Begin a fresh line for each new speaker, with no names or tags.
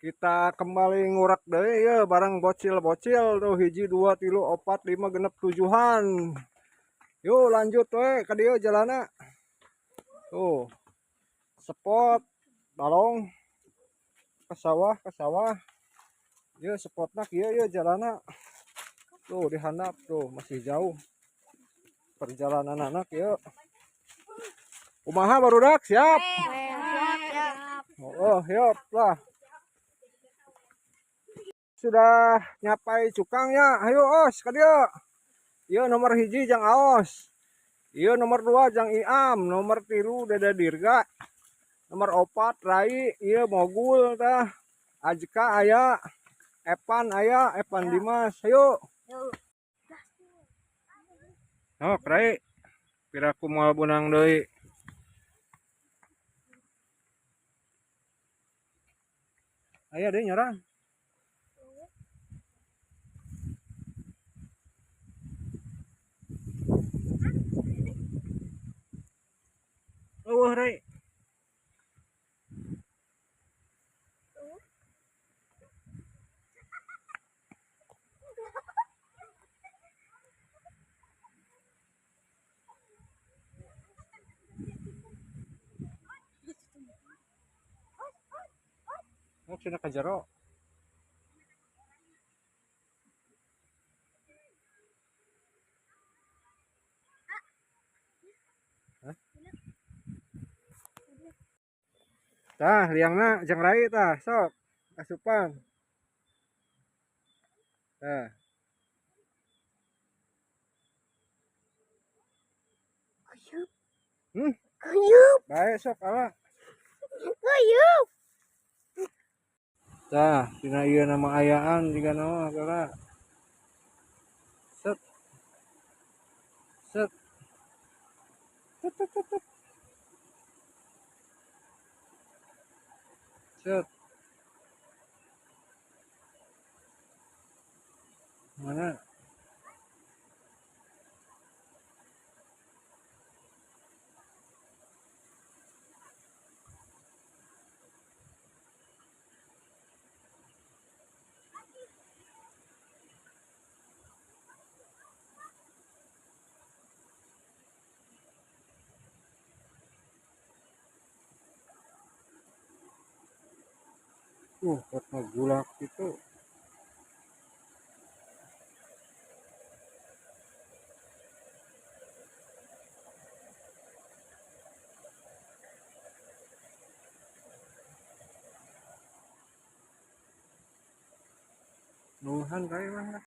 Kita kembali ngurak deui ya bareng bocil-bocil tuh hiji 2 3 4 5 6 7-an. Yuk lanjut we ka dieu jalana. Tuh. Spot balong ke sawah, ke sawah. Ieu spotna kieu ieu jalana. Tuh di handap tuh masih jauh. Perjalanan anak yuk. Kumaha barudak siap?
Siap.
Oh, siap lah. Sudah nyapai cukangnya, ayo os ka dieu. Ieu nomor 1 jang Aos. Ieu nomor 2 jang Iam, nomor 3 Dede Dirga. Nomor 4 Rai, ieu Mogul tah. Ajka aya, Epan aya, Epan Dimas. Ayo. Sok Rai. Piraku moal bunang deui. Aya deui nyorang. Eueuh Rai. Oh, cenah ka jero. Hah? Tah, liangna jang Rai tah, sok asupan. Tah.
Kuyup. Kuyup.
Bae sok ala.
Kuyup.
Tah, dina ieu nama ayaan jiga naon geura. Set. Set. Tut, tut, tut, tut. Set. Mana? Buat ngegulak gitu. Nuhan kayak mah.